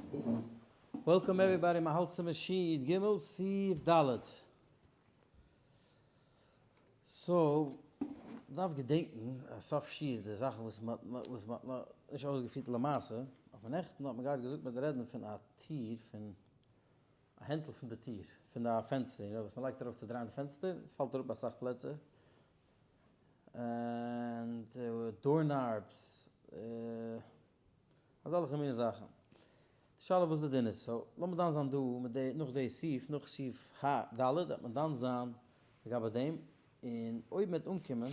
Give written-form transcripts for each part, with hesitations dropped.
Welcome everybody, מ'האלט צום שיעור י ג סעיף ד'. So, מ'דארף געדענקן אז סוף שיעור די זאכן וואס מ'האט וואס מ'האט נאך נישט אויסגעפירט למעשה, אבער נעכטן האט מען געהאט געזאגט מ'וועט רעדן פון א טיר פון א הענטל פון די טיר פון א פענסטער, you know וואס מ'לייגט ארויף צו דרייען די פענסטער, עס פאלט אראפ אסאך פלעצער, און door knobs, אזעלכע מיני זאכן. די שאלה וואס די דין איז. So לאמיר דן זיין דא מיט די נאך די סעיף, נאך סעיף ה ד וועט מען דן זיין לגבי דעם, און אויב מען וועט אנקומען,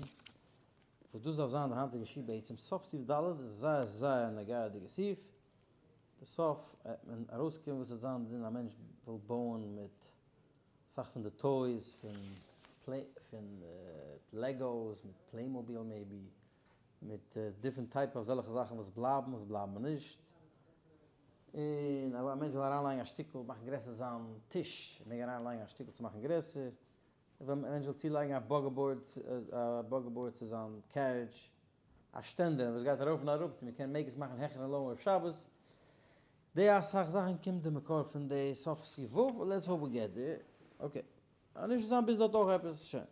וואס דאס דארף זיין די היינטיגע שיעור בעצם, סוף סעיף ד איז זייער זייער נוגע'דיגע סעיף, די סוף וועט מען ארויסקומען וואס וועט זיין די דין א מענטש וויל בויען מיט אסאך פון די toys פון פון Legos מיט Playmobil maybe, מיט different type אזעלכע זאכן וואס בלייבן וואס בלייבן נישט, און א מענטש זאל אריינלייגן א שטיקל מאכן גרעסער זיין טיש, מעג אריינלייגן א שטיקל צו מאכן גרעסער, א מענטש זאל צולייגן א buggy board א buggy board צו זיין carriage, א שטענדער וואס גייט ארויף און אראפ צו מען קען מעג עס מאכן העכער און lower אויף שבת, די אסאך זאכן קומט די מקור פון די סוף סעיף ו', let's hope we get there, okay, אז נישט זיין ביז דארט אויך עפעס, שוין.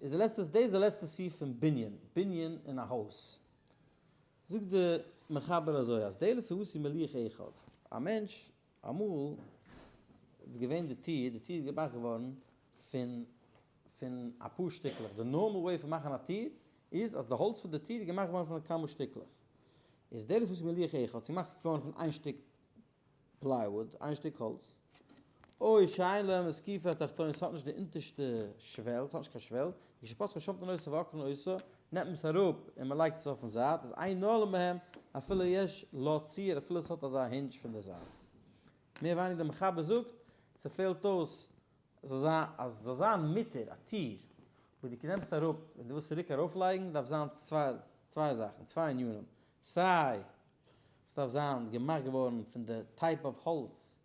איז די לעצטע, דאס איז די לעצטע סעיף פון בנין, בנין אין א הויז. זאגט די מחבר אזוי אז דלת העשוי מלוח אחד, א מענטש אמאל איז געווען די טיר, די טיר איז געמאכט געווארן פון פון אפאר שטיקלעך, די normal way פון מאכן א טיר איז אז די האלץ פון די טיר איז געמאכט געווארן פון כמה שטיקלעך, איז דלת העשוי מלוח אחד, ס'איז געמאכט געווארן פון איין שטיק plywood, איין שטיק האלץ. או שאין להם אסקופה התחתונה, ס'האט נישט די אונטערשטע שוועל, ס'האט נישט קיין שוועל, וכשפותחין שומטין אותה ועוקרין אותה, נעמט מען עס אראפ און מען לייגט עס אויפן זייט, איז אין נועלין בהם, אפילו יש לה ציר, אפילו עס האט אזא hinge פון די זייט. מער ווייניגער דער מחבר זאגט, ס'פעלט אויס זאל זיין אז ס'זאל זיין מותר א טיר וואס דו נעמסט אראפ און דו ווילסט צוריק ארויפלייגן דארף זיין צוויי זאכן, צוויי ענינים, סיי ס'דארף זיין געמאכט געווארן פון די type of האלץ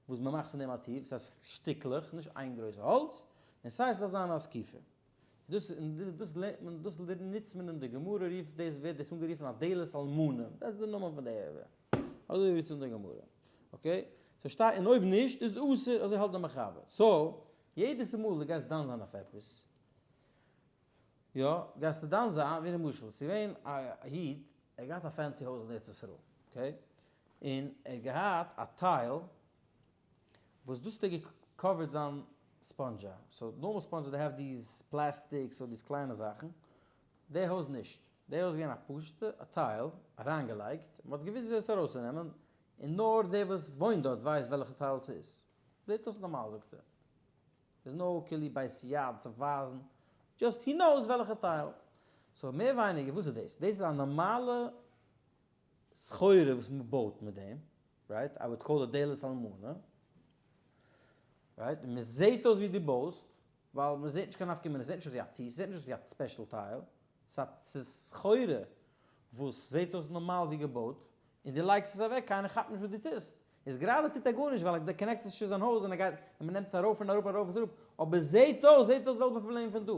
וואס מ'מאכט פון דעם א טיר, דאס הייסט שטיקלעך, נישט איין גרויסע האלץ, און סיי ס'דארף זיין א אסקופה. דאס דאס לערנט מען, דאס נוצט מען אין די גמרא, רופט דאס, ווערט דאס אנגערופן א דלת אלמנה, דאס איז די נאמען פון די, אזוי רופט עס אין די גמרא. Okay? So שטייט, און אויב נישט איז אסור, אזוי האלט די מחבר. So, יעדעס מאל דו גייסט דן זיין אויף עפעס, יא, גייסטו דן זיין, ווי למשל, ס'איז געווען א איד, ער האט געהאט א fancy הויז אין ארץ ישראל, okay? און ער האט געהאט א tile וואס דאס האט ער גע cover ט זיין ספאנדזשע, so normal ספאנדזשע they have these plastics אדער these קליינע זאכן, די הויז נישט, די הויז איז געווען א פשוטע א tile אריינגעלייגט, מען האט געוואוסט ווי אזוי עס ארויסצונעמען, און נאר דער וואס וואוינט דארט ווייסט וועלכע tile ס'איז, זעט אויס נארמאל זאגט ער. איז no כלי בית יד צו ווייזן, just he knows וועלכע tile. So מער ווייניגער וואס איז דאס? דאס איז א נארמאלע סחורה וואס מען בויט מיט דעם, right? I would call it דלת אלמנה, right? און מען זעט אויס ווי דו בויסט, ווייל מען זעט נישט קיין נפקא מינה, ס'זעט נישט אויס ווי א טיר, ס'זעט נישט אויס ווי א special tile, ס'איז סחורה וואס זעט אויס נארמאל ווי געבויט, און דו לייגסט עס אוועק, קיינער כאפט נישט וואס דו טוסט. איז גראדע טוט ער גארנישט ווייל ער connect עס נישט צו זיין הויז און ער גייט און מען נעמט עס ארויף און אראפ ארויף און אראפ, אבער זעהט אויס זעהט אויס זעלבע פראבלעם פון דא.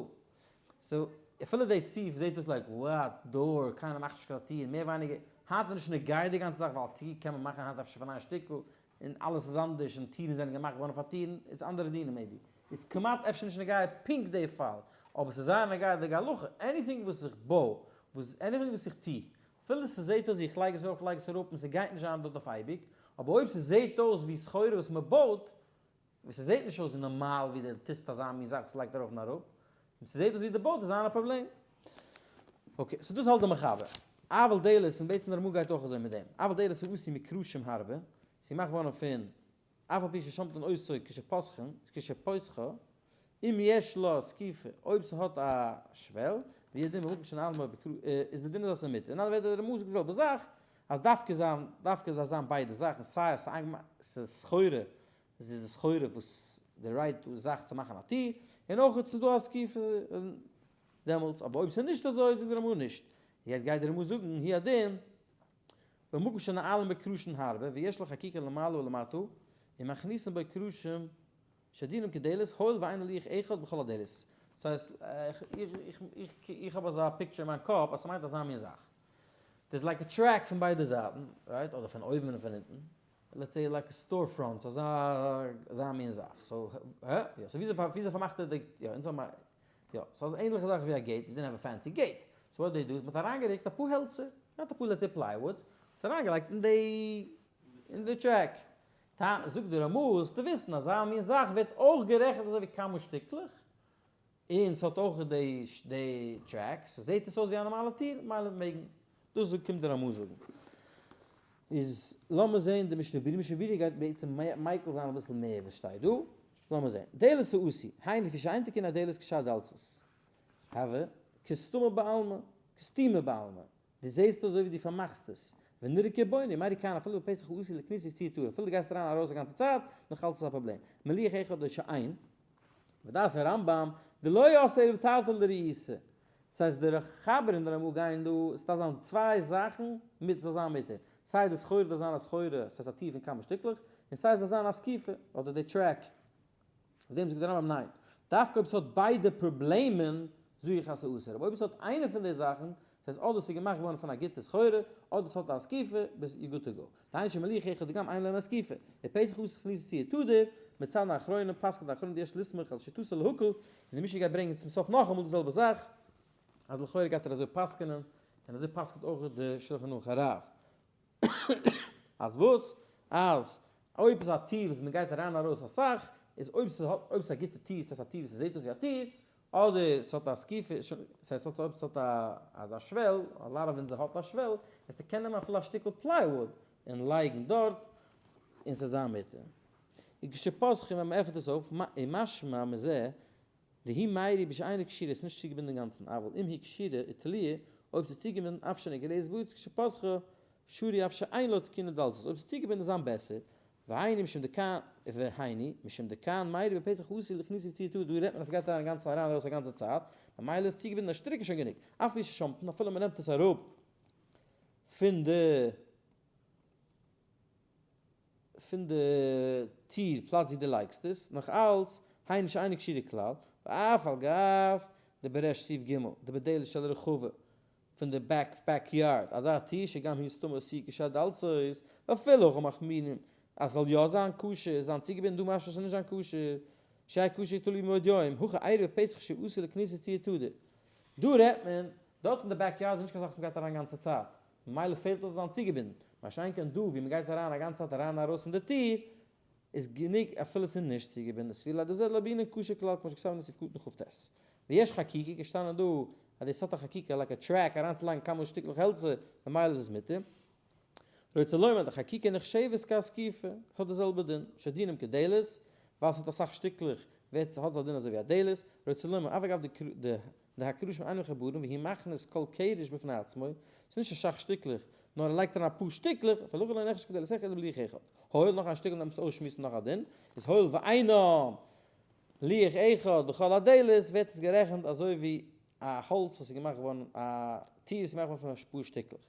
So אפילו די סעיף זעהט אויס like what door קיינער מאכט נישט קיין טיר מער ווייניגער היינט איז נישט נוגע די גאנצע זאך ווייל א טיר קען מען מאכן היינט אפשר פון איין שטיקל און אלעס איז אנדערש און טירן זענען געמאכט געווארן פאר טירן איז אנדערע דינים maybe איז כמעט אפשר נישט נוגע פונקט די פאל אבער ס'איז זייער נוגע די הלכה anything וואס איך בוי וואס anything וואס איך טו אפילו ס'זעהט אויס ווי איך לייג עס ארויף לייג עס אראפ און ס'גייט נישט זיין דארט אויף אייביג, אבער אויב ס'זעהט אויס ווי סחורה וואס מ'בויט, ווי ס'זעהט נישט אויס ווי נארמאל ווי דו טוסט אזא מין זאך וואס לייגט ארויף און אראפ, און ס'זעהט אויס ווי דו בויט איז זיין א פראבלעם. Okay, so דאס האלט די מחבר. אבל דלת, און בעצם די רמ"א גייט אויך אזוי מיט דעם, אבל דלת העשוי מקרשים הרבה, ס'איז געמאכט געווארן פון אף על פי ששומטין אותו כשפותחין, כשפותחה, אם יש לה אסקופה, אויב ס'האט א שוועל, והוא הדין במקום שנועלין בו בקר, איז די דין איז אז ס'איז מותר. אין אנדערע ווערטער די רמ"א זאגט די זעלבע זאך, אז דווקא זיין, דווקא דארף זיין ביידע זאכן, סיי אז ס'איז סחורה, עס איז די סחורה וואס די right זאך צו מאכן א טיר, און אויך ס'איז דא א אסקופה דעמאלטס, אבער אויב ס'איז נישט אזוי זאגט די רמ"א נישט. יעצט גייט די רמ"א זאגן, הוא הדין, במקום שנועלין בו קרשים הרבה ויש לה חקיקה למעלה ולמטה ומכניסין בו קרשים שדינם כדלת הואיל ואין לוח אחד בכל הדלת. דאס הייסט, איך האב אזא picture אין מיין קאפ אז ס'מיינט אזא מין זאך. There's like a track פון ביידע זייטן, right? אדער פון אויבן און פון אונטן. Let's say like a store front, אזא אזא מין זאך. So, הא? יא, so וויאזוי וויאזוי פארמאכט ער די, יא, אונז האבן א, יא, ס'איז אן ענליכע זאך ווי א gate, you didn't have a fancy gate. So what they do איז מ'האט אריינגערוקט אפאר העלצער, מ'האט אפאר let's say plywood, עס אריינגעלייגט אין די, אין די track. זאגט דער רמ"א, זאלסטו וויסן, אזא מין זאך ווערט אויך גערעכנט אזוי ווי כמה שטיקלעך, און ס'האט אויך די די track, so זעהט עס אויס ווי א נארמאלע טיר, מילא מעגן. דאס קומט דער רמ"א זאגן. איז לאמיר זעהן די משנה ברורה, משנה ברורה גייט בעצם מיקל זיין אביסל מער וואס שטייט דא, לאמיר זעהן, דלת העשוי, היינו לפי שאין תיקון הדלת כשאר דלתות, הוה כסתמא בעלמא, כסתימה בעלמא, דו זעהסט אזוי ווי דו פארמאכסט עס, ונראה כבונה, מרי כאן אפילו בפתח העשוי לכניסה ויציאה טהור, אפילו דו גייסט אריין ארויס א גאנצע צייט, נאך אלץ איז א פראבלעם, מליח אחד או שאין, ודעת הרמב"ם, דלא עשה אלא תרתי לריעותא. דאס הייסט די מחבר און די רמ"א גייען דא, עס דארף זיין צוויי זאכן מיט זאל זיין מותר, סיי די סחורה דארף זיין א סחורה, עס הייסט א טיר פון כמה שטיקלעך, און סיי עס דארף זיין א זקיפה, אדער די track. אויף דעם זאגט די רמב"ם ניין, דווקא אויב עס האט ביידע פראבלעמען זאג איך אז ס'איז אסור, אבער אויב עס האט איינע פון די זאכן, דאס הייסט אדער ס'איז געמאכט געווארן פון א גוטע סחורה, אדער ס'האט א זקיפה, ביסט you good to go. דהיינו שמליח אחד וגם אין להם אסקיפה, ופתח העשוי לכניסה ויציאה תדיר, מצד האחרונים פסק'נט די אחרונים דיש לסמוך על שיטתו להקל, און די משנה גייט ברענגען צום סוף נאכאמאל די זעלבע זאך, אז לכאורה גייט ער אזוי פסק'נען, און אזוי פסק'נט אויך די שלחן ערוך הרב. אז וואס? אז אויב איז א טיר וואס מען גייט אריין ארויס אסאך, איז אויב ס'האט אויב ס'איז א גוטע טיר, ס'הייסט א טיר וואס ס'זעט אויס ווי א טיר, אדער ס'האט א זקיפה, ס'הייסט ס'האט אויב ס'האט א אזא שוועל, a lot of אונזער האט א שוועל, וועסטו קענען נעמען אפילו א שטיקל plywood און לייגן דארט און ס'זאל זיין מותר. וכשפותחין ווען מ'עפענט עס אויף, ומשמע מזה, דהיא מיירי בשאינה קשורה איז נישט צוגעבינדן אינגאנצן, אבל אם היא קשורה ותלויה, אויב ס'איז צוגעבינדן אף שנגררת בארץ כשפותחה, שרי אף שאין לו תיקוני דלתות, אויב ס'איז צוגעבינדן איז זיין בעסער, והיינו משום דכאן, והיינו, משום דכאן מיירי בפתח העשוי לכניסה ויציאה טהור, דא רעדט מען אז ס'גייט אריין אינגאנצן אריין ארויס א גאנצע צייט, ממילא איז צוגעבינדן א שטריק איז שוין גענוג, אף פי ששומטין אפילו מ'נעמט עס אראפ פון די פון די טיר פלאץ ווי דו לייגסט עס, נאך אלץ, היינו שאינו קשורה כלל, ואף על גב דבריש סעיף ג' דבדלת של רחבה, פון די back back yard, אזא טיר שגם היא סתומה עשויה כשאר דלתות, ואפילו הכא מחמירים אז ס'זאל יא זיין כשר, זיין צוגעבינדן דא משמע ס'זאל נישט זיין כשר, שיהא כשר תלוי מבעוד יום, הכא איירי בפתח שעשוי לכניסה ויציאה תדיר. דא רעדט מען, דארט אין די back yard איז נישט קיין זאך וואס מ'גייט אריין גאנצע צייט, ממילא פעלט אויס זיין צוגעבינדן, מה שאין כן דא ווי מ'גייט אריין א גאנצע צייט אריין און ארויס פון די טיר, איז גענוג אפילו ס'איז נישט צוגעבינדן, סבירה לדא זה לא בעינן כשר כלל כמו שכתבנו בסעיף קטן כ"ט. ויש חקיקה, געשטאנען דא אז דאס האט א חקיקה like a track אריינצולייגן כמה שטיקלעך העלצער, ממילא איז עס מותר. רוצה לומר די חקיקה נחשבת כאסקיפה, האט די זעלבע דין, שדינם כדלת, ווייל ס'האט אסאך שטיקלעך ווערט האט עס א דין אזוי ווי א דלת, רוצה לומר אף אגב די דהקרשים אינם מחוברים והוא מכניס כל קרש בפני עצמו, ס'איז נישט אסאך שטיקלעך, נאר ער לייגט אריין אפאר שטיקלעך, ולכן לא נחשב כדלת אחד אלא בלוח אחד. הואיל נאך א שטיקל דארף מען עס אויסשמועסן נאך א דין, איז הואיל ואינו לוח אחד בכל הדלת ווערט עס גערעכנט אזוי ווי א האלץ וואס איז געמאכט געווארן א טיר וואס איז געמאכט געווארן פון אפאר שטיקלעך.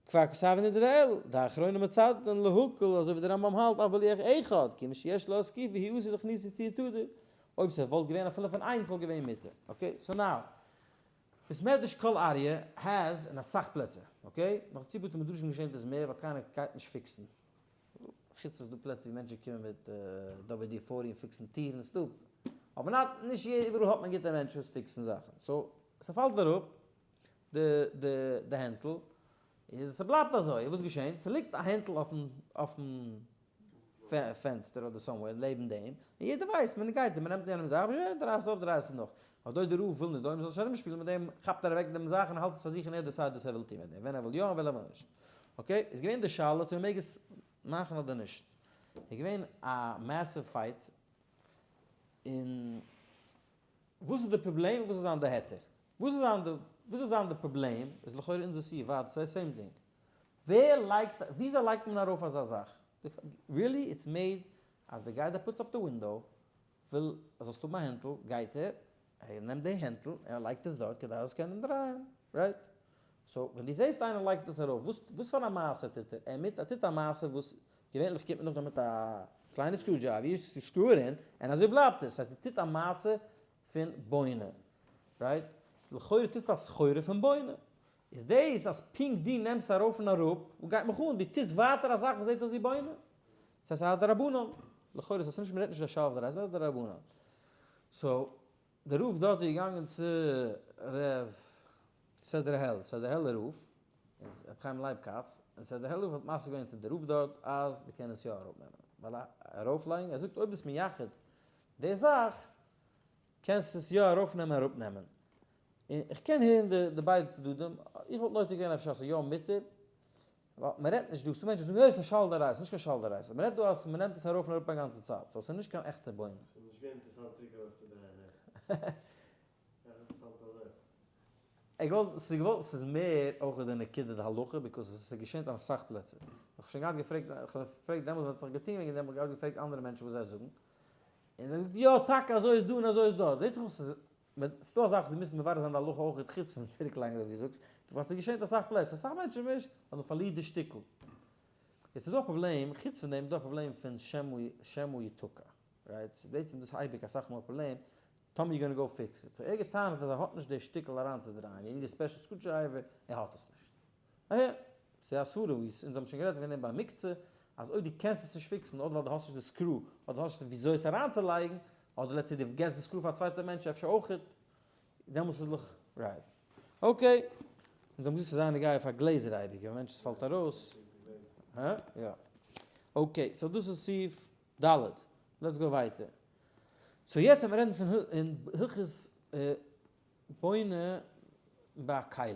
כבר כתבנו דלעיל, די אחרונים מצדדין להקל אזוי ווי די רמב"ם האלט אף בלוח אחד, כיוון שיש לו אסקיפה והוא עשוי לכניסה ויציאה תדיר, אויב ס'וואלט געווען אפילו פון איינס וואלט געווען מותר, okay, so now, בית מדרש קול אריה has אין אסאך פלעצער, okay, נאך צו בתי מדרשים געשענט עס מער ווייל קיינער גייט נישט פיקסן, חוץ ס'איז דא פלעצער ווי מענטשן קומען מיט WD 40 און פיקסן טירן, ס'דא, אבער not נישט איבעראל האט מען גוטע מענטשן וואס פיקסן זאכן, so ס'פאלט אראפ די די די הענטל איז ס'בלייבט אזוי, וואס געשענט? ס'ליגט א הענטל אויפן אויפן פענסטער אדער somewhere לעבן דעם, און יעדער ווייסט מען גייט און מ'נעמט יענעמ'ס זאך, דרייסט אויף דרייסט נאך, אבער דא דער רב וויל נישט דא מ'זאל נישט ארומשפילן מיט דעם, כאפט ער אוועק דעם זאך און האלט עס פאר זיך און ער decide וואס ער וויל טון מיט דעם, ווען ער וויל יא און ווען ער וויל נישט. okay, איז געווען די שאלה צו מ'מעג עס מאכן אדער נישט. איז געווען א massive fight, און וואס איז די פראבלעם און וואס איז זיין די היתר? וואס איז זיין די וואס איז זיין די פראבלעם איז לכאורה אונזער סעיף ווייטער סאיז same thing. ווער לייגט וויאזוי לייגט מען ארויף אזא זאך? really it's made אז די guy that puts up the window וויל אז זאלסט האבן א הענטל גייט ער ער נעמט די הענטל און ער לייגט עס דארט כדי זאלסט קענען דרייען right? So ווען דו זעסט איינער לייגט עס ארויף וואס וואס פאר א מעשה טוט ער? ער מיט ער טוט א מעשה וואס געווענליך קומט מען נאכדעם מיט א קליינע screw driver, you screw it in, און אזוי בלייבט עס, ס'הייסט דו טוט א מעשה פון בונה, right? לכאורה טוסטו א סחורה פון בונה. איז דאס אז פונקט דו נעמסט ארויף און אראפ, וואס גייט מיך אן, דו טוסט ווייטער א זאך וואס זעט אויס ווי בונה. דאס הייסט א דרבנן. לכאורה איז עס נישט, מ'רעדט נישט די שאלה אויף די רייז, מ'רעדט דרבנן. so, דער רב דארט איז געגאנגען צו ר' סעדרהעל, סעדרהעלער רב, איז ר' חיים לייב כץ, און סעדרהעלער רב האט מסכים געווען צו די רב דארט אז מ'קען עס יא אראפנעמען, ווייל ארויפלייגן, ער זאגט אויב ביסט מייחד די זאך, קענסטו עס יא ארויפנעמען און אראפנעמען. און איך קען הערן די ביידע צדדים, איך וואלט נוטה געווען אפשר אז ס'איז יא מותר, ווייל מ'רעדט נישט דא, ס'דא מענטשן וואס זאגן אוי ס'איז א שאלה דאורייתא, ס'איז נישט קיין שאלה דאורייתא, מ'רעדט דא אז מ'נעמט עס ארויף און אראפ א גאנצע צייט, so ס'איז נישט קיין עכטע בונה. ס'איז נישט געווען אינטערעסאנט צוריק ארויף צו דרייען נעכטן. נאך אינטערעסאנט אזוי. איך וואלט, ס'איז געוואלט, ס'איז מער אויך די נקודה די הלכה, because עס איז געשענט אין אסאך פלעצער. איך האב שוין געהאט געפרעגט, איך האב געפרעגט דעמאלטס ווען עס האט זיך געטון וועגן דעם, האב איך געהאט געפרעגט אנדערע מענטשן וואס זיי זאגן, און זיי האבן געזאגט יא טאקע אזוי איז דא און אזוי איז דארט, זעט זיך אויס ס'איז ס'דא א זאך וואס דו מוזט מברר זיין די הלכה אויך חוץ פון צוריק לייגן אזוי ווי דו זאגסט, ווייל ס'איז געשענט אסאך פלעצער, אסאך מענטשן ווייסט אז מ'פארלירט די שטיקל. יעצט איז דא א פראבלעם, חוץ פון דעם איז דא א פראבלעם פון שמא יתקע, right? ס'איז בעצם דאס אייביג אסאך מאל א פראבלעם, טאמער you gonna go fix it. so ער האט געטענה'ט אז ער האט נישט די שטיקל אריינצודרייען, you need a special screwdriver, ער האט עס נישט. אהה, ס'איז א סברא, ווי אונז האבן שוין גערעדט וועגן דעם ביי מוקצה, אז אויב דו קענסט עס נישט fix ן, אדער ווייל דו האסט נישט די screw, אדער האסט נישט וויאזוי עס אריינצולייגן, אדער let's say דו געסט די screw פאר א צווייטע מענטש אפשר אויכעט, דעמאלס איז לכ' right. okay, אונז האבן געזאגט ס'איז זייער נוגע פאר גלעזער אייביג, ווען מענטש עס פאלט ארויס. הא? יא. okay, so דאס איז סעיף ד'. let's go ווייטער. so יעצט וועט מען רעדן פון הלכות בונה ביי א כלי.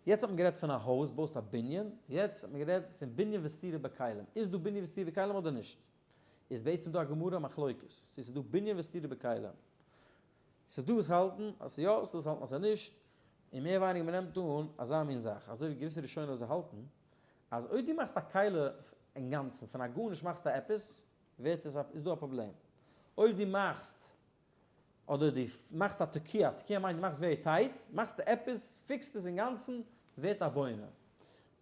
יעצט האט מען גערעדט פון א הויז, בויסט א בנין, יעצט האט מען גערעדט פון בנין וסתירה בכלים. איז דא בנין וסתירה בכלים אדער נישט? איז בעצם דא א גמרא מחלוקת צו ס'איז דא בנין וסתירה בכלים. ס'איז דא וואס האלטן אז ס'איז יא, ס'איז דא וואס האלטן אז ס'איז נישט, און מער ווייניגער מ'נעמט אן אזא מין זאך, אזוי ווי געוויסע ראשונים וואס זיי האלטן אז אויב דו מאכסט א כלי אינגאנצן פון א גארנישט מאכסטו עפעס, ווערט עס א, איז דא א פראבלעם. אויב דו מאכסט אדער דו מאכסט א תקיעה, תקיעה מיינט דו מאכסט very tight, מאכסטו עפעס, fix סט עס אינגאנצן, ווערט א בונה.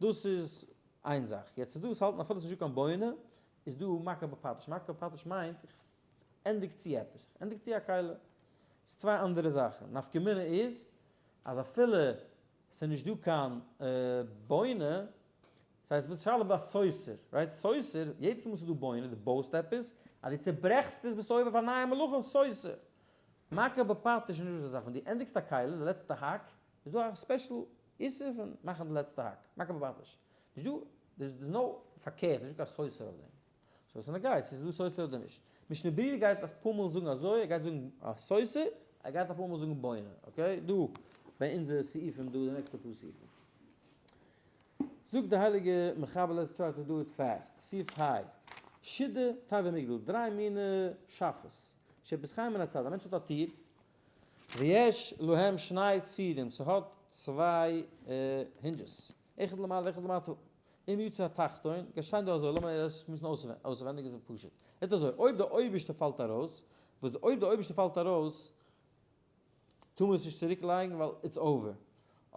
דאס איז איין זאך. יעצט איז דא וואס האלטן אפילו עס איז נישטא קיין בונה, איז דא מכה בפטיש. מכה בפטיש מיינט איך ענדיג צו עפעס, איך ענדיג צו א כלי. ס'איז צוויי אנדערע זאכן. נפקא מינה איז אז אפילו ס'איז נישט דא קיין בונה, ס'הייסט וואס שאלה ביי סותר, right? סותר, יעדעס מאל ס'איז דא בונה, דו בויסט עפעס, אז דו צוברעכסט עס ביסטו עובר פאר נייע מלאכה, סותר. מכה בפטיש איז נישט אזא זאך, ווען דו ענדיגסט א כלי, די לעצטע האק, איז דא א special איסור פון מאכן די לעצטע האק, מכה בפטיש. נישט דא, there's no פארקערט, נישט דא קיין סותר אויף דעם. so ס'איז נוגע צו ס'איז דא סותר אדער נישט. משנה ברורה גייט אפאר מאל זאגן אזוי, ער גייט זאגן א סותר, ער גייט אפאר מאל זאגן בונה, okay? דא ביי אונזערע סעיפים דא, די נעקסטע פאר סעיפים. זאגט די הייליגע מחבר let's try to do it fast, סעיף ה', שידה, תיבה מגדל, דריי מיני שאפעס, שפתחיהם מן הצד, א מענטש האט א טיר, ויש להם שני צירים, ס'האט צוויי hinges, אחד למעלה ואחד למטה, אם יצא התחתון, גייט שטיין דא אזוי, לאמיר עס מוזן אויסווענדיג איז פשוט, זעט אזוי, אויב די אויבערשטע פאלט ארויס, וואס אויב די אויבערשטע פאלט ארויס, טאר מען עס נישט צוריק לייגן ווייל it's over,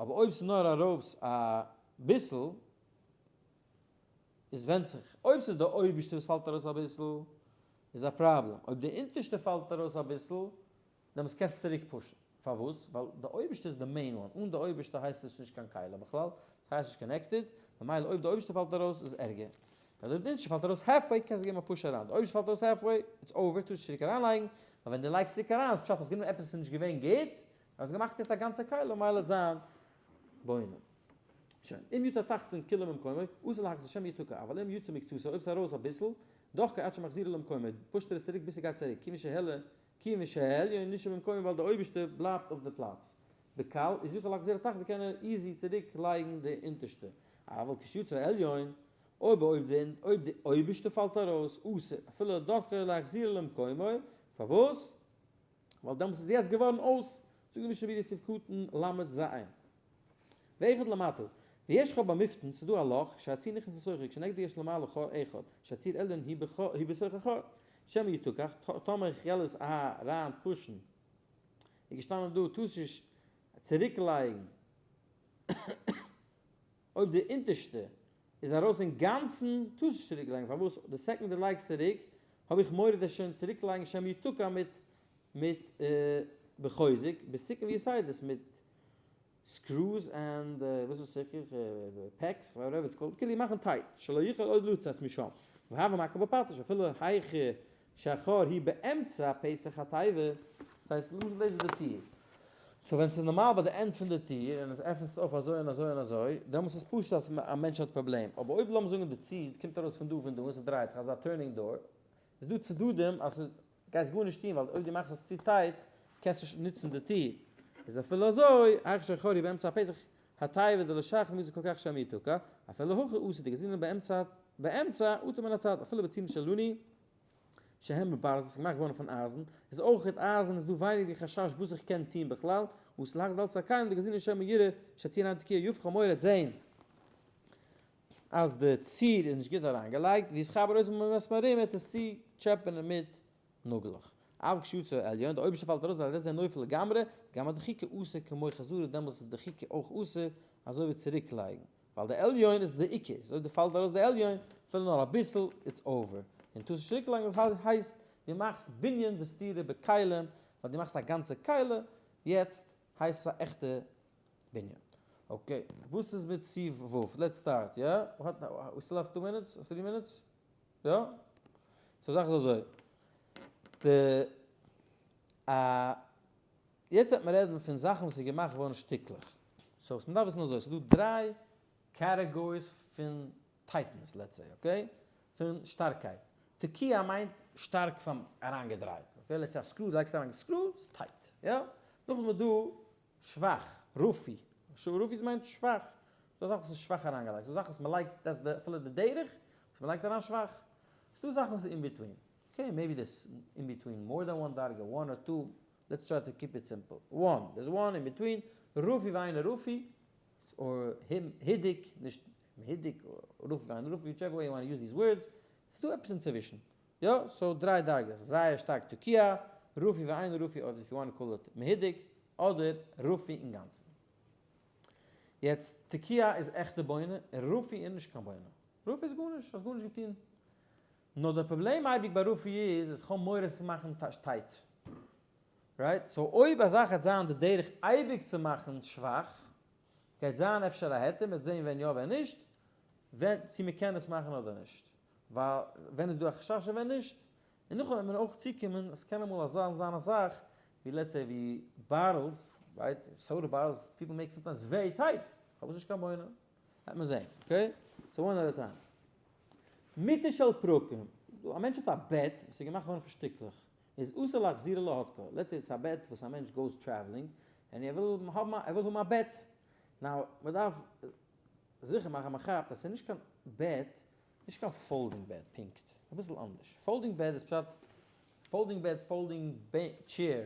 אבער אויב ס'איז נאר ארויס א ביסל, איז ווענדט זיך, אויב ס'איז די אויבערשטע וואס פאלט ארויס אביסל, איז א פראבלעם, אויב די אונטערשטע פאלט ארויס אביסל, דעמאלטס קענסטו צוריק push ן, פארוואס? ווייל די אויבערשטע איז די main one, אן די אויבערשטע הייסט עס נישט קיין כלי בכלל, ס'הייסט נישט connected, ממילא אויב די אויבערשטע פאלט ארויס איז ערגער, ווייל אויב די אונטערשטע פאלט ארויס halfway קענסטו געבן א push אריין, די אויבערשטע פאלט ארויס halfway, it's over, טארסט צוריק אריינלייגן, ווייל ווען דו לייגסט צוריק אריין איז פשט האסט גענומען עפעס וואס איז נישט געווען גוט, האסט געמאכט יעצט א גאנצע כלי, ממילא וועט זיין בונה. שוין, אם יצא התחתון כולו ממקומו, אסור להחזיר שמא יתקע, אבל אם יצא מקצתו, אויב ס'איז ארויס אביסל, דוחקו עד שמחזירו למקומו, push ט ער עס צוריק ביז ס'גייט צוריק, כיוון שהעלה כיוון שהעליון נשאר במקומו ווייל די אויבערשטע בלייבט אויף די פלאץ. בקל איז יכול להחזיר התחתון קען ער easy צוריק לייגן די אונטערשטע. אבל כשיצא העליון, אויב אויב די אויבערשטע פאלט ארויס, אסור, אפילו דוחקו להחזירו למקומו, פארוואס? ווייל דעמאלטס איז יעצט געווארן אויס, זאגט די משנה ברורה סעיף קטן ל' ז. ואחד למטה, ויש חור במפתן, ס'איז דא א לאך, שהציר נכנס לתוכו, כשנגדו יש למעלה חור אחד, שהציר עליון הוא בתוך החור, שמא יתקע, טאמער איך וועל עס אריין push ן, איז געשטאנען דא, טארסט נישט צוריק לייגן, אויב די אונטערשטע איז ארויס אינגאנצן, טארסט נישט צוריק לייגן, פארוואס די second דו לייגסט צוריק, האב איך מורא דאס שוין צוריק לייגן שמא יתקע מיט מיט בחוזק, בסכין ויתדות מיט. screws and וואס איז סיכוך? pegs, whatever it's called, כאילו מאכן tight, שלא יוכל עוד לצאת משם, והוה מכה בפטיש, אפילו היכא שהחור היא באמצע פתח התיבה, דאס הייסט למשל דאס איז די טיר, so ווען ס'איז נארמאל ביי די end פון די טיר און עס עפענט זיך אויף אזוי און אזוי און אזוי, דעמאלטס איז פשוט אז א מענטש האט פראבלעם, אבער אויב לאמיר זאגן די ציר קומט ארויס פון דא פון דא און ס'דרייט זיך אזא turning door, איז דא צדדים אז גייסט גארנישט טון ווייל אויב דו מאכסט עס צו tight קענסטו נישט נוצן די טיר, איז אפילו אזוי, היכא שהחור באמצע פתח התיבה דלא שייך למזג כל כך שמא יתקע, אפילו הכי אסור דגזינן באמצע באמצע אטו מן הצד, אפילו בצירים שלנו שהם מברזל, ס'איז געמאכט געווארן פון אייזן, איז אויכעט אייזן איז דא ווייניג די חשש וואס איך קען טון בכלל, אסור להחזיר דלתות הכלים דגזינן שמא יראה שהציר אינו תקוע יפה כ'האב מורא זעהן אז די ציר איז נישט גוט אריינגעלייגט, ויתחבר אותן במסמרים וועט עס צוטשעפענען מיט נאגלעך. אבל כשיצא העליון, די אויבערשטע פאלט ארויס ועל ידי זה נופל לגמרי, גם הדחיקה אסור כמו חזרה דעמאלס איז דחיקה אויך אסור, אזוי ווי צוריק לייגן. ווייל די עליון איז די עיקר, איז אויב די פאלט ארויס די עליון, אפילו נאר אביסל, it's over. און טוסט צוריק לייגן הייסט דו מאכסט בנין וסתירה בכלים, ווייל דו מאכסט א גאנצע כלי, יעצט הייסט עס א עכטע בנין. okay, וואס איז מיט סעיף ו'? let's start, יא? we still have two minutes? three minutes? יא? so זאך איז אזוי. די א יעצט וועט מען רעדן פון זאכן וואס איז געמאכט געווארן שטיקלעך. so וואס מ'דארף וויסן איז אזוי, ס'איז דא דריי categories פון tightness, let's say, okay? פון שטארקייט. תקוע מיינט שטארק אריינגעדרייט, okay? let's say א screw, דו לייגסט אריין א screw, ס'איז tight, יא? נאכדעם איז דא שוואך, רפוי, רפוי מיינט שוואך, ס'דא זאכן וואס איז שוואך אריינגעלייגט, ס'דא זאכן וואס מ'לייגט, דאס איז אפילו די דרך וואס מ'לייגט אריין שוואך, ס'דא זאכן וואס איז in between, okay maybe דאס in between more than one דרגה, one or two, let's try to keep it simple, one, there's one in between, רפוי ואינו רפוי, or הידוק, נישט מהידוק, רפוי ואינו רפוי, whichever way you want use these words, ס'דא עפעס אינצווישן, יא, so דריי דרגות, זייער שטארק תקוע, רפוי ואינו רפוי, אדער if you want call it מהודק, אדער רפוי אינגאנצן. יעצט, תקוע איז עכטע בונה, רפוי איז נישט קיין בונה. רפוי איז גארנישט, האסט גארנישט געטון. נאר דער פראבלעם אייביג ביי רפוי איז, אז כ'האב מורא עס צו מאכן tight. right? so אויב א זאך גייט זיין די דרך אייביג צו מאכן שוואך, גייט זיין אפשר א היתר, מ'וועט זען ווען יא ווען נישט, ווען צו מ'קען עס מאכן אדער נישט. ווייל ווען איז דא א חשש און ווען נישט, און נאכדעם וועט מען אויך צוקומען, עס קען אמאל אזא זיין א זאך, ווי let's say ווי bottles, right, soda bottles, people make sometimes very tight, פארוואס נישט קיין בונה? וועט מען זען, okay? so one at a time. מיטה של פרקים, א מענטש האט א בעט וואס איז געמאכט געווארן פון שטיקלעך, איז אסור להחזירה להדקה, let's say עס איז א בעט וואס א מענטש goes traveling, און ער וויל האבן א, ער וויל האבן א בעט, now, מען דארף זיכער מאכן מען כאפט אז ס'איז נישט קיין בעט, נישט קיין folding בעט פונקט, אביסל אנדערש, folding בעט איז פשט, folding בעט, folding chair,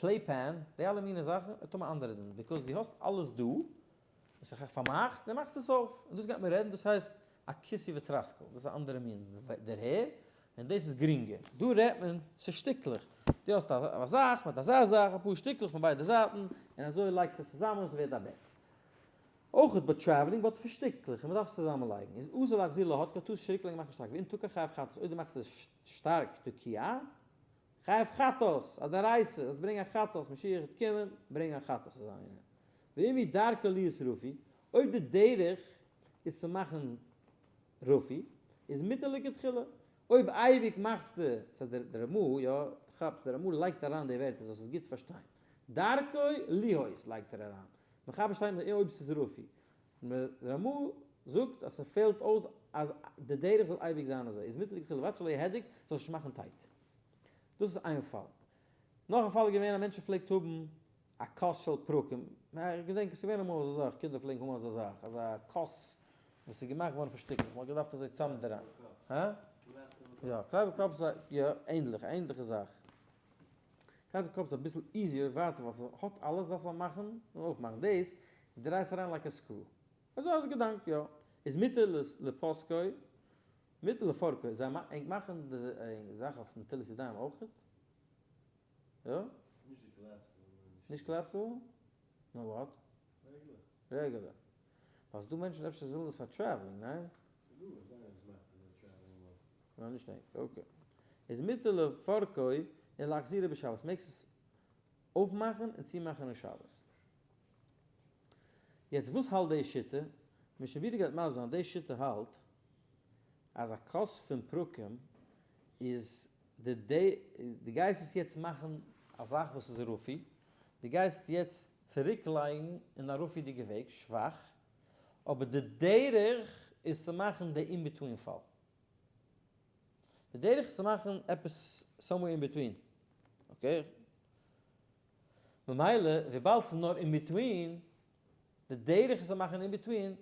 play pen, די אלע מיני זאכן, האט אן אנדערע דין, because דו האסט אלעס דא, עס איז פארמאכט, דו מאכסט עס אויף, און דאס גייט מען רעדן, דאס הייסט א כיסוי וטרסקל, דאס איז א אנדערע מין דערהער, און דאס איז גרינגער, דא רעדט מען ס'איז שטיקלעך, דו האסט א זאך מיט אזא זאך, אפאר שטיקלעך פון ביידע זייטן, און אזוי לייגסטו עס צוזאמען און ס'ווערט א בעט. אויך ביי traveling but פון שטיקלעך און מ'דארף עס צוזאמען לייגן איז אסור להחזיר להדקה טארסט צוריק לייגן מאכן שטארק ואם תקע חייב חטאת אויב דו מאכסט עס שטארק תקוע חייב חטאת א דאורייתא זאלסט ברענגען א חטאת משיח וועט קומען ברענגען א חטאת אזא ענין ואם היא דרכה להיות רפוי אויב די דרך איז צו מאכן רפוי איז מותר לכתחילה אויב אייביג מאכסטו ס'הייסט דער רמ"א יא כאפסט דער רמ"א לייגט אריין די ווערטער זאלסט עס גוט פארשטיין דרכו להיות לייגט ער אריין מחבר שטייט נאר אויב ס'איז רפוי. רמ"א זאגט אז ס'פעלט אויס אז די דרך זאל אייביג זיין אזוי, איז מותר לכתחילה ובלבד שלא יהדק, זאל נישט מאכן tight. דאס איז איין פאל. נאך א פאל איז געווען אז מענטשן פלעגט האבן א כוס של פרקים, איך געדענק עס איז געווען אמאל אזא זאך, קינדער פלעגן האבן אזא זאך, אזא כוס וואס איז געמאכט געווארן פון שטיקלעך, מ'האט געדארפט אזוי צאמדרייען. הא? יא, collapsible cup איז א, יא, ענדליך, א ענדליכע זאך. collapsible cup איז אביסל easier ווייטער ווייל ס'האט אלעס דארפסט נאר מאכן און אויפמאכן דאס דרייסט אריין like א screw אזוי איז געדאנק יא איז מותר לפסקו מותר לפורקו זיי ענק מאכן די זאך אויף נטילת ידיים אויכעט יא? נישט די collapsible. נישט collapsible? נאר what? Regular. Regular. ווייל ס'דא מענטשן אפשר ווילן עס פאר traveling, ניין? ס'דא, איך ווייס וואס מאכט עס א traveling one. נאר נישט ענק, okay. איז מותר לפורקו און להחזירו בשבת, מעגסט עס אויפמאכן און צומאכן אין שבת. יעצט וואס האלט די שיטה? משנה ברורה גייט מסביר זיין, די שיטה האלט אז א כוס פון פרקים איז די די דו גייסט עס יעצט מאכן א זאך וואס איז רפוי, דו גייסט יעצט צוריק לייגן אין א רפוי'דיגע וועג, שוואך, אבער די דרך איז צו מאכן די in between פאל. די דרך איז צו מאכן עפעס somewhere in between. Okay? ממילא וויבאלד ס'איז נאר in between, די דרך איז צו מאכן in between,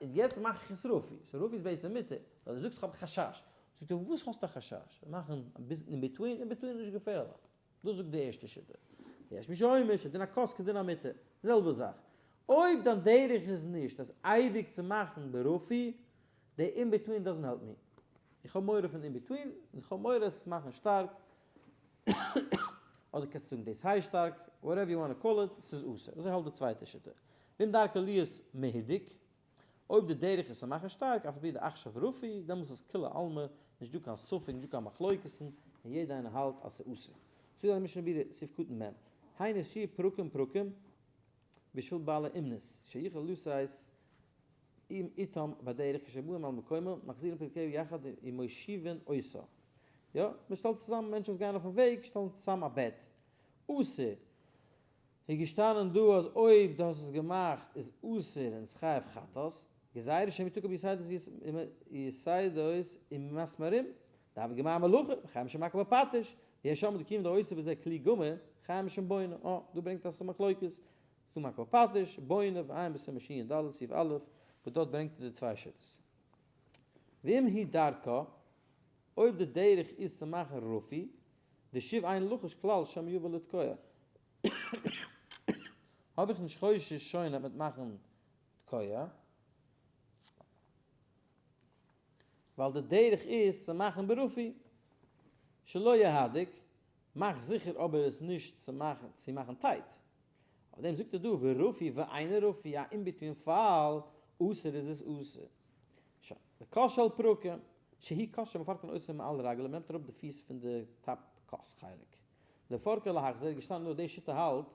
יעצט מאך איך עס רפוי, so רפוי איז בעצם מותר, ווייל דו זאגסט איך האב חשש, זאגט ער וואס האסטו א חשש? מאכן אביסל in between, in between איז נישט געפערליך, דאס זאגט די ערשטע שיטה. ויש מי שאומר שדין הכוס כדין המיטה, זעלבע זאך, אויב דיין דרך איז נישט אז אייביג צו מאכן ברפוי, די in between doesn't help me, איך האב מורא פון in between, און איך האב מורא עס צו מאכן שטארק, אדער קענסטו זאגן דאס הייסט שטארק, whatever you want call it, ס'איז אסור. אזוי האלט די צווייטע שיטה. ואם דרכו להיות מהודק, אויב די דרך איז צו מאכן שטארק, אף על פי דעכשיו רפוי, דעמאלס איז כולי עלמא, נישט דא קיין ספק, נישט דא קיין מחלוקת'ן, און יעדע איינער האלט אז ס'איז אסור. זאגט די משנה ברורה, סעיף קטן מ', היינו שיהיו פרקים פרקים בשביל בעלי אומנות, שיוכל לשאת עם איתם בדרך כשבאים על מקומו, מחזירין פרקיה יחד ומושיבין אותה. יא, מען שטעלט צוזאם מענטשן וואס גייען אויפן וועג, שטעלן צוזאם א בעט. אסור. איז געשטאנען דא אז אויב דו האסט עס געמאכט איז אסור און איז חייב חטאת, גזירה שמא יתקע ביתדות יתדות ומסמרים, דהוי גמר מלאכה, וחייב משום מכה בפטיש, ויש שם דכיון דעושה בזה כלי גמור, חייב משום בונה. אה, דא ברענגט עס א מחלוקת, ס'דא מכה בפטיש, בונה, ועיין בסימן שד, סעיף א', וואס דארט ברענגט ער די צוויי שיטות. ואם היא דרכה, אויב די דרך איז צו מאכן רפי, דשוב אין לחוש כלל שמא יבא לתקוע. האב איך נישט חושש שוין אז מ'וועט מאכן תקוע, ווייל די דרך איז צו מאכן ברפי, שלא יהדק, מאך זיכער אבער עס נישט צו מאכן צו מאכן tight. אויף דעם זאגט ער דא ורפי ואינו רפי א in between פאל, אסור איז עס אסור. שוין. וכוס של פרקים, שהיא כוס שמפרקין אותה מעל רגלו, מ'נעמט אראפ די פיס פון די top כוס חלק. לפורקה להחזיר איז געשטאנען דא די שיטה האלט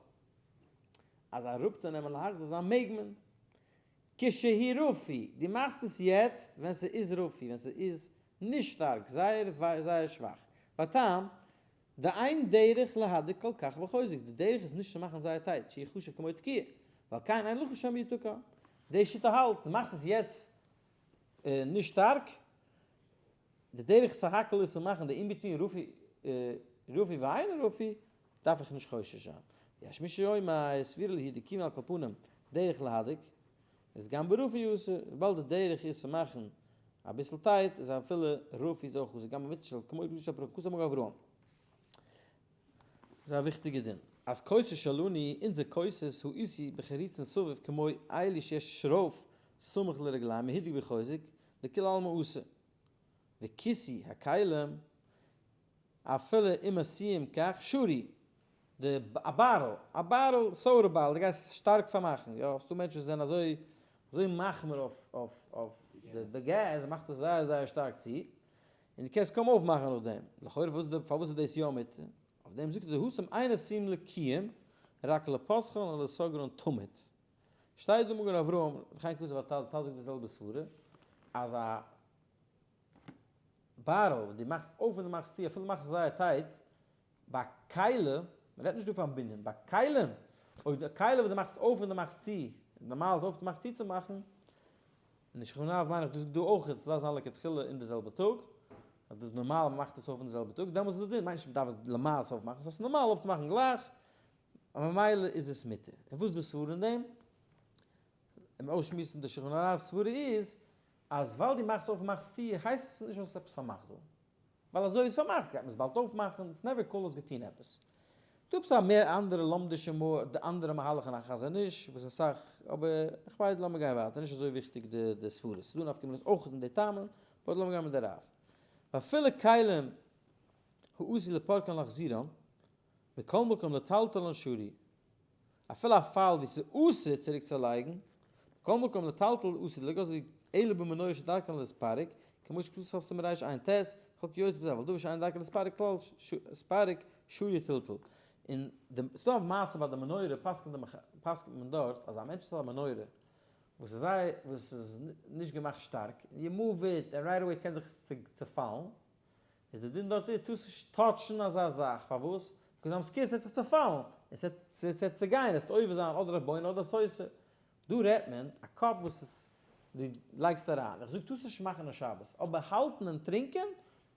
אז אראפצונעמען להחזיר זיין מעג מען. כשהוא רפוי, דו מאכסט עס יעצט ווען ס'איז רפוי, ווען ס'איז נישט שטארק, זייער זייער שוואך. והטעם, דאין דרך להדק כל כך בחוזק, די דרך איז נישט צו מאכן זייער tight, שיחשב כמו תקיעה, ועל כן אין לחוש שמא יתקע. די שיטה האלט, דו מאכסט עס יעצט נישט שטארק, די דרך סך הכל איז צו מאכן די in between רפוי רפוי ואינו רפוי, דארף איך נישט חושש זיין. יש מי שאומר, סבירא להו דכיון על כל פנים דרך להדק, איז גם ברפוי אסור, וויבאלד די דרך איז צו מאכן אביסל tight, איז אפילו רפוי איז אויך אסור, גם במיטה של כמו במיטה של פרקים כתב מגן אברהם. איז א וויכטיגע דין. אז כוסות שלנו, אונזער כוסות, העשוי בחריצין סביב כמו אלו שיש שרויף סמוך לרגליים מהודק בחוזק, דכולי עלמא אסור. וכיסוי הכלים, אפילו אם עשויים כך, שרי, די א bottle, א bottle, soda bottle, די גייסט שטארק פארמאכן, יא, ס'דא מענטשן וואס זענען אזוי, אזוי מחמיר אויף, אויף, אויף די געז, מאכט עס זייער זייער שטארק צו, און דו קענסט קוים אויפמאכן נאכדעם, לכאורה פארוואס איז פארוואס איז דאס יא מותר? אויף דעם זאגט ער דהתם אין עשויים לקיום, רק לפותחן ולסוגרן תמיד. שטייט דא מגן אברהם, וכן כתב הט"ז, ט"ז זאגט די זעלבע סברה, אז א bottle וואס דו מאכסט אויף און דו מאכסט צו, אפילו דו מאכסט עס זייער tight, ביי כלי, מען רעדט נישט דא פון בנין, ביי כלים, אויב די כלי וואס דו מאכסט אויף און דו מאכסט צו, נארמאל איז אויפצומאכן צוצומאכן, און די שולחן ערוך מיין איך דאס דא אויך, עס דארף זיין לכתחילה אין די זעלבע טאג, אז דאס איז נארמאל מען מאכט עס אויף אין די זעלבע טאג, דעמאלטס איז די דין, מיינט נישט מען דארף עס למעשה אויפמאכן, עס איז נארמאל אויפצומאכן גלייך, ממילא איז עס מותר. און וואס איז די סברה אין דעם? און אויסשמועסן די שולחן ערוך סברה איז, אז ווייל דו מאכסט אויף און מאכסט צו, הייסט עס נישט אז עס איז עפעס פארמאכט דא. ווייל אזוי ווי עס פארמאכט גייט מען עס באלד אויפמאכן, it's never call האסט געטון עפעס. דא עפעס א מער אנדערע לומדישע די אנדערע מהלך אין א חזון איש וואס אסאך, אבער איך ווייס לאמיר גיין ווייטער נישט אזוי וויכטיג די די סברות, ס'דא נפקא מינות אויך אין די טעמים, but לאמיר גיין מיט די רב. ואפילו כלים העשוי לפורקן להחזירן, מכל מקום לטלטלן שרי, אפילו א פאל ווי ס'איז אסור צוריק צו לייגן, מכל מקום לטלטל אסור לגוז אלא במנורה שדרכן להתפרק, כמו שכתוב סוף סימן רע"ט, כל כיוצא בזה, אבל דבר שאין דרכו להתפרק כלל להתפרק שרי טלטול. און די, ס'דא א מעשה ביי די מנורה, פסק'נט די, פסק'נט מען דארט אז א מענטש וואס האט א מנורה וואס איז זייער, וואס איז נישט געמאכט שטארק, you move it and right away קען זיך צופאלן, איז די דין דארט איז טארסט נישט touch ן אזא זאך, פארוואס? because I'm scared ס'וועט זיך צופאלן, און ס'וועט צוגיין, עס וועט עובר זיין אדער אויף בונה אדער אויף סותר. דא רעדט מען א cup וואס איז דו לייגסט אריין, איך זאג טארסט נישט מאכן אין שבת, אבער האלטן און טרינקען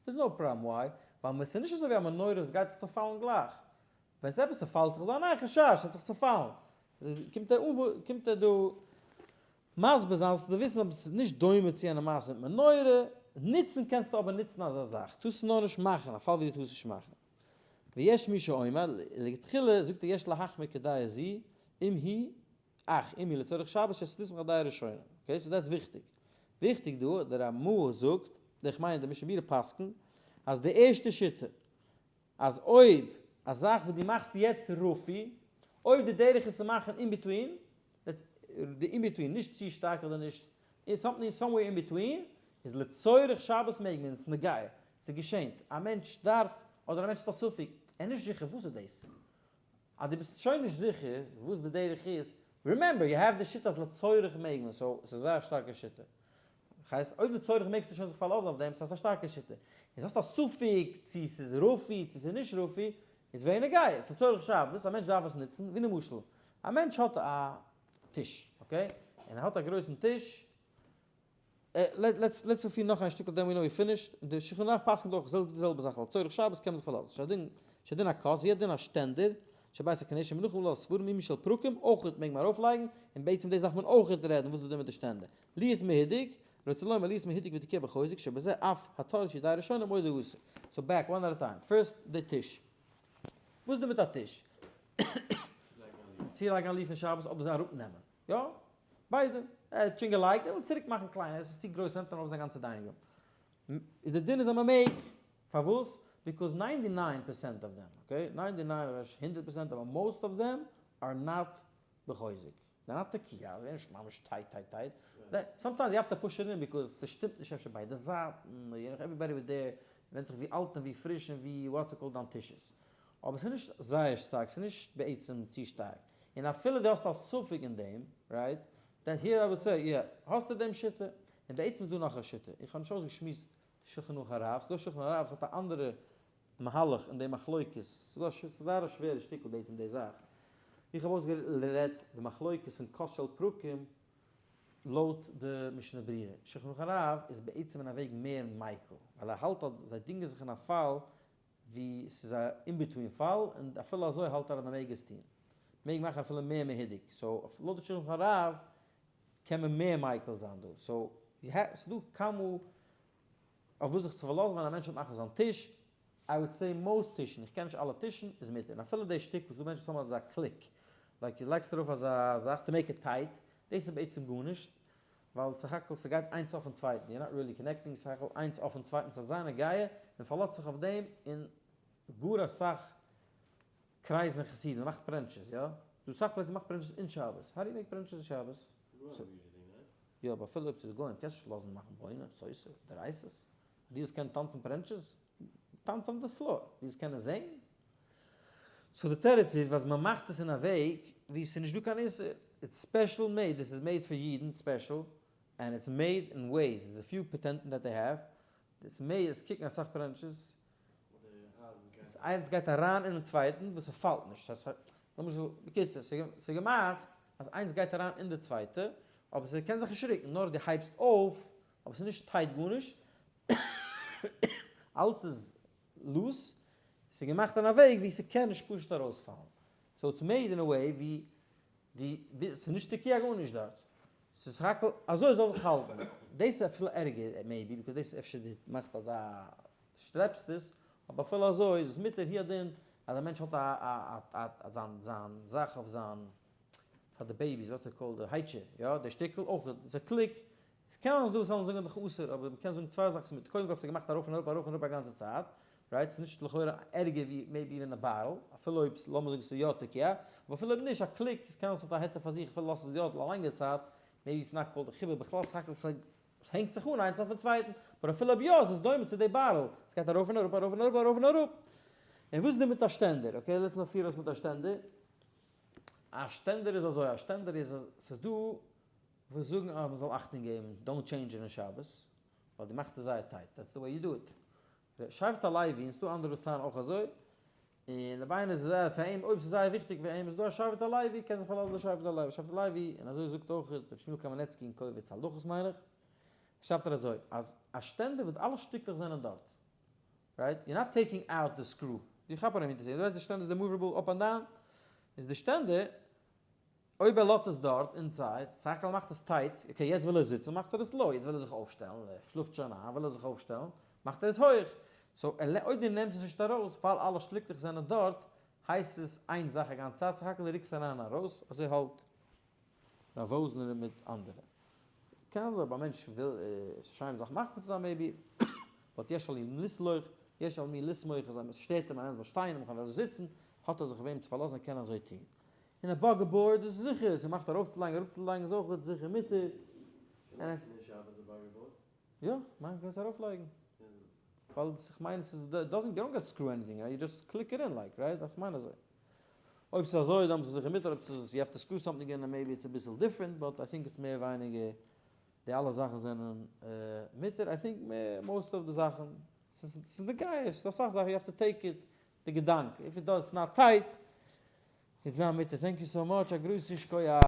איז no problem, why? ווייל ס'איז נישט אזוי ווי א מנורה וואס גייט זיך צופאלן גלייך, ווען ס'עפעס צופאלט זיך איז דא א נייע חשש ס'וועט זיך צופאלן, קומט ער אן קומט ער דא מסביר זיין זאלסטו וויסן אויב עס איז נישט דומה צו יענע מעשה מיט מנורה, נוצן קענסטו אבער נוצן אזא זאך, טארסט נאר נישט מאכן, א פאל ווי דו טארסט נישט מאכן. ויש מי שאומר, לכתחילה זאגט ער יש להחמיר כדעה זו, אם היא, אך אם היא לצורך שבת שתסמך על דעה ראשונה. okay, so that's וויכטיג. וויכטיג דא, דער רמ"א זאגט, איך מיין דער משנה ברורה פסק'נט, אז די ערשטע שיטה, אז אויב א זאך וואס דו מאכסט יעצט רפי, אויב די דרך איז צו מאכן in between, די in between, נישט צו שטארק אדער נישט, something somewhere in between, איז לצורך שבת מעג מען, ס'איז נוגע, ס'געשענט, א מענטש דארף, אדער א מענטש האט א ספק, ער איז נישט זיכער וואס איז דאס, אז דו ביסט שוין נישט זיכער וואס די דרך איז, remember you have די שיטה אז לצורך מעג מען, so ס'איז זייער א שטארקע שיטה. הייסט אויב לצורך מעגסטו שוין זיך פארלאזן אויף דעם, ס'איז א שטארקע שיטה. און האסט א ספק צו ס'איז רפי צו ס'איז נישט רפי, איז ווער נוגע? ס'איז לצורך שבת, א מענטש דארף עס נוצן, ווי למשל, א מענטש האט א טיש, okay? און ער האט א גרויסן טיש, let's פארפירן נאך איין שטיקל then we know we finished, און די שולחן ערוך פסק'נט אויך די זעלבע זאך, לצורך שבת קען מען זיך פארלאזן, שהדין שהדין הכוס והוא הדין השטענדער, שבית הכנסת שמונחים עליו ספרים אם של פרקים, אויך מעג מען ארויפלייגן, און בעצם דאס דארף מען אויך רעדן וואס איז די דין מיט די שטענדער. להיות מהודק, רוצה לומר להיות מהודק ותקוע בחוזק, שבזה אף הטור שידי ראשונים מודה אסור. so back one at a time. first די טיש. וואס איז דא מיט א טיש? צולייגן א leaf אין שבת אדער אראפנעמען? יא? ביידע. ער האט שוין געלייגט, ער וויל צוריק מאכן קליין, עס איז צו גרויס, נעמט ארויף זיין גאנצע dining room. איז די דין איז אז מען מעג. פארוואס? because 99% of them, okay? 99 אדער 100% אבער most of them are not בחוזק. they're not תקיעה, זיי זענען נישט ממש tight tight tight. sometimes you have to push it in because ס'שטימט נישט אפשר ביידע זייטן, יו נאו everybody with their, ווענדט זיך ווי אלט און ווי פריש און ווי what's it called דיין טיש איז. אבער ס'איז נישט זייער שטארק, ס'איז נישט בעצם צו שטארק. און אפילו דו האסט א ספק אין דעם, right, that here I would say, יא, האסטו דעם שיטה. און בעצם איז דא נאך א שיטה. איך האב נישט אויסגעשמועסט די שולחן ערוך הרב, ס'איז דא שולחן הרב וואס האט א אנדערע מהלך אין די מחלוקת, ס'איז דא ס'איז זייער א שווערע שטיקל בעצם די זאך, איך האב אויסגערעדט די מחלוקת פון כוס של פרקים לויט די משנה ברורה, שולחן ערוך הרב איז בעצם אין א וועג מער מיקל, ווייל ער האלט אז זיי דינגען זיך אין א פאל ווי ס'איז א in between פאל, און אפילו אזוי האלט ער אז מ'מעג עס טון, מ'מעג מאכן אפילו מער מהודק, so לויט די שולחן ערוך הרב קען מען מער מיקל זיין דא, so ס'איז דא כמה אויף וואס זיך צו פארלאזן ווען א מענטש וויל מאכן זיין טיש, I would say most טישן, איך קען נישט אלע טישן, איז מותר, און אפילו די שטיק וואס דא מענטשן וואס האבן אזא click, like דו לייגסט ארויף אזא זאך to make it tight, דאס איז בעצם גארנישט, ווייל סך הכל ס'גייט איינס אויפן צווייטן, you're not really connecting, סך הכל איינס אויפן צווייטן ס'איז אזא נגיעה, מען פארלאזט זיך אויף דעם, און גאר אסאך קרייזן חסידים, מען מאכט פרענטשעס, יא? דא אסאך פלעצער מאכט פרענטשעס אין שבת, how do you make פרענטשעס אין שבת? יא אבער אפילו אויב ס'איז גוים קענסט נישט לאזן מאכן בונה, סותר, דאורייתא'ס, דו וועסט קענען טאנצן פרענטשעס? טאנץ אויף די floor, דו וועסט קענען זעהן? so די תירוץ איז ווייל מען מאכט עס אין א וועג ווי ס'איז נישט דא קיין איסור, it's special made, דאס איז made פאר אידן special, and it's made in ways, there's a few פאטענטן that they have, it's made, עס קוקן אסאך פרענטשעס, איינס גייט אריין אינעם צווייטן וואס ס'פאלט נישט, למשל, בקיצור, ס'איז געמאכט אז איינס גייט אריין אין די צווייטע, אבער ס'קען זיך נישט רוקן, נאר דו הייבסט אויף, אבער ס'איז נישט tight גארנישט, אלס איז loose, ס'איז געמאכט אין א וועג ווי ס'קען נישט פשוט ארויספאלן, so it's made in a way ווי די, ס'איז נישט תקיעה גארנישט דארט, ס'איז סך הכל אזוי זאל זיך האלטן, דאס איז אפילו ערגער maybe, because דאס איז אפשר דו מאכסט אזא שלעפסט עס, אבער אפילו אזוי איז עס מותר הוא הדין אז א מענטש האט א א זיין זיין זאך אויף זיין פאר די babies what's it called די high chair יא די שטיקל אויך איז א click, קען זיין ס'דא וואס וועלן זאגן דאך אסור אבער מ'קען זאגן צוויי זאכן ס'מיט קודם כל ס'איז געמאכט ארויף און אראפ ארויף און אראפ א גאנצע צייט right ס'איז נישט לכאורה ערגער ווי maybe ווען א באטל אפילו אויב לאמיר זאגן ס'איז יא תקיעה אבער אפילו אויב נישט א click קען זיין ס'האט א היתר פאר זיך אפילו לאזט עס יא א לאנגע צייט maybe it's not called א חיבור בכלל סך הכל ס'איז הענגט זיך אן איינס אויפן צווייטן, אבער אפילו אויב יא, איז עס דומה צו די באטל, עס גייט ארויף און אראפ, ארויף און אראפ, ארויף און אראפ. און וואס איז דא מיט א שטענדער? Okay, let's נאר פיר אויס מיט א שטענדער. א שטענדער איז אזוי, א שטענדער איז אז ס'איז דא וואס זאגן אז מ'זאל אכטונג געבן, don't change it אין שבת, ווייל דו מאכסט עס זייער tight, that's the way you do it. שבט הלוי, און ס'דא אנדערע וואס טענה'ן אויך אזוי, און רבינו איז זייער פאר אים, אויב ס'איז זייער וויכטיג פאר אים, איז דא א שבט הלוי, קען זיך פארלאזן די שבט הלוי, שבט הלוי, און אזוי זאגט אויך רבי שמואל קאמענעצקי אין קובץ הלכות מיין איך, שרייבט ער אזוי, אז א שטענדער וואס אלע שטיקלעך זענען דארט, right, you're not taking out the screw, דו כאפ אריין מיט דו ווייסט די שטענדער איז movable up and down, איז די שטענדער, אויב ער לאזט עס דארט inside, סך הכל מאכט עס tight, okay יעצט וויל ער זיצן מאכט ער עס low, יעצט וויל ער זיך אויפשטעלן, ער שלאפט שוין איין וויל ער זיך אויפשטעלן, מאכט ער עס הויך, so אויב דו נעמסט עס נישט ארויס ווייל אלע שטריקלעך זענען דארט, הייסט עס איין זאך א גאנצע צייט, סך הכל דו רוקסט אריין און ארויס, אזוי האלט רב וואזנער מיט אנדערע. קען אזוי אויב א מענטש וויל עס איז א שיינע זאך מחמיר צו זיין maybe, but יש על מי לסלוח, יש על מי לסמוך אז עס שטערט אים אז ער זאל שטיין און מ'קען זיצן, האט ער זיך וועם צו פארלאזן ער קען אזוי טון. און א buggy board איז זיכער, ס'מאכט ארויפצולייגן אראפצולייגן איז אויך זיכער מותר. קען מען נוצן אין שבת די buggy board? יא, מען קען עס ארויפלייגן. ווייל איך מיין עס איז doesn't you don't get screw anything you just click it in like right? איך מיין אזוי. אויב ס'איז אזוי דאן איז עס זיכער מותר, אויב ס'איז you have to screw something in maybe it's אביסל different but I think it's מער ווייניגער די אלע זאכן זענען מותר, I think most of די זאכן, ס'איז די גייער, ס'איז אסאך זאכן you have to take it די געדאנק, if it does not tight, איז זיין מותר, thank you so much, א גרויסן שכוח.